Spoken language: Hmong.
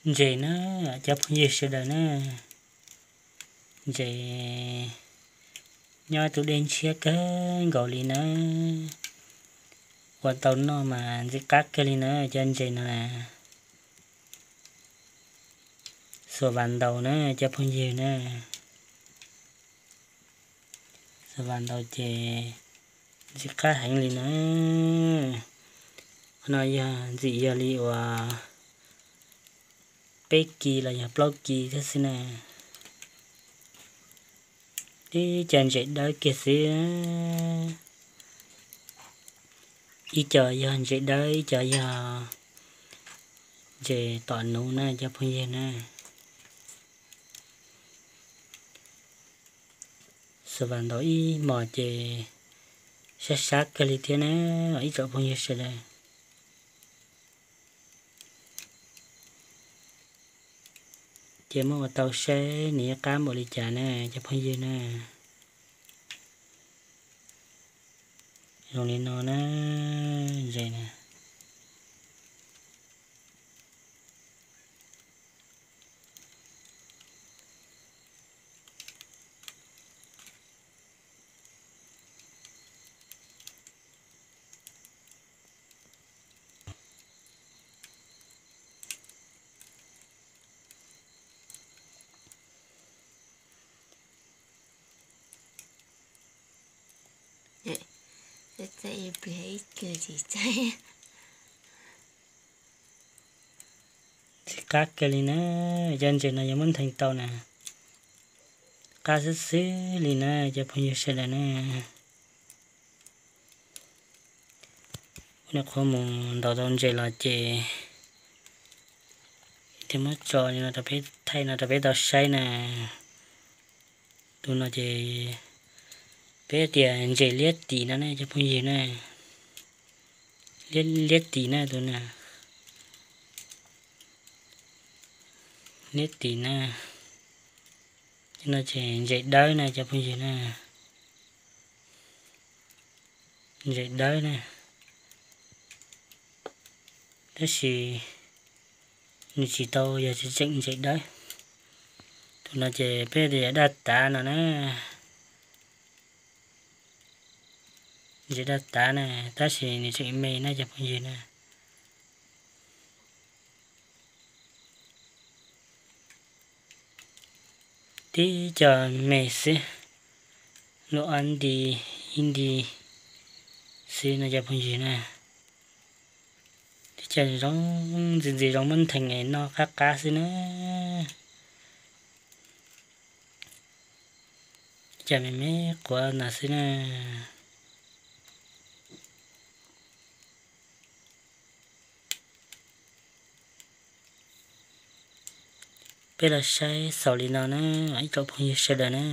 Ntses na, cov phooj ywg sawv daws na, ntses nyob tus dej ntshiab kawg nkaus li na, ua tau noj mas ntxim qab kawg li na cov ntses no na. Xuas vas ntaus na cov phooj ywg na, xuas vas ntaus ces ntxim qab heev li na. Qhov no yog ntxim yog li uas peb kis los yog plaub kis thiab xwb na. Ib co ntses dawb kiag xwb, ib co yog ntses dawb, ib co yog ntses tom nuv na cov phooj ywg na. Xuas vas ntaus ib hmos ces sab sab kawg li thiab na, ib tsoom phooj ywg sawv daws. Ces muab ua tau saib nws yuav qab npaum li cas na cov phooj ywg na. Zoo li no na, ntses na. Ntxim qab kawg li na, cov ntses no yog muab ntheev tau na, qab xwb xwb li na cov phooj ywg sawv daws na. Ua nyuam qhuav mus ntaus tau ntses los ces thiaj muab tso li no rau peb, thaij no rau peb tau saib na. Tus no ces peb tias ntses liab tim no ne cov phooj ywg na, liab tim na tus na, liab tim na. Cov no ces ntses dawb na cov phooj ywg na, ntses dawb na, tab sis nws tsis tau yog tseem ntses dawb. Tus no ces peb tias daj tav no na, ntses daj tav na, tab sis nws tseem me na cov phooj ywg na. Tib co me xwb, luaj ob nti ib nti xwb no cov phooj ywg na. Tib co zoo ntxim ntxim zoo muab ntheev es noj qab qab xwb na. Tib co me me quav ntawd xwb na. Peb los saib xaus li no na, ib tsoom phooj ywg sawv daws na.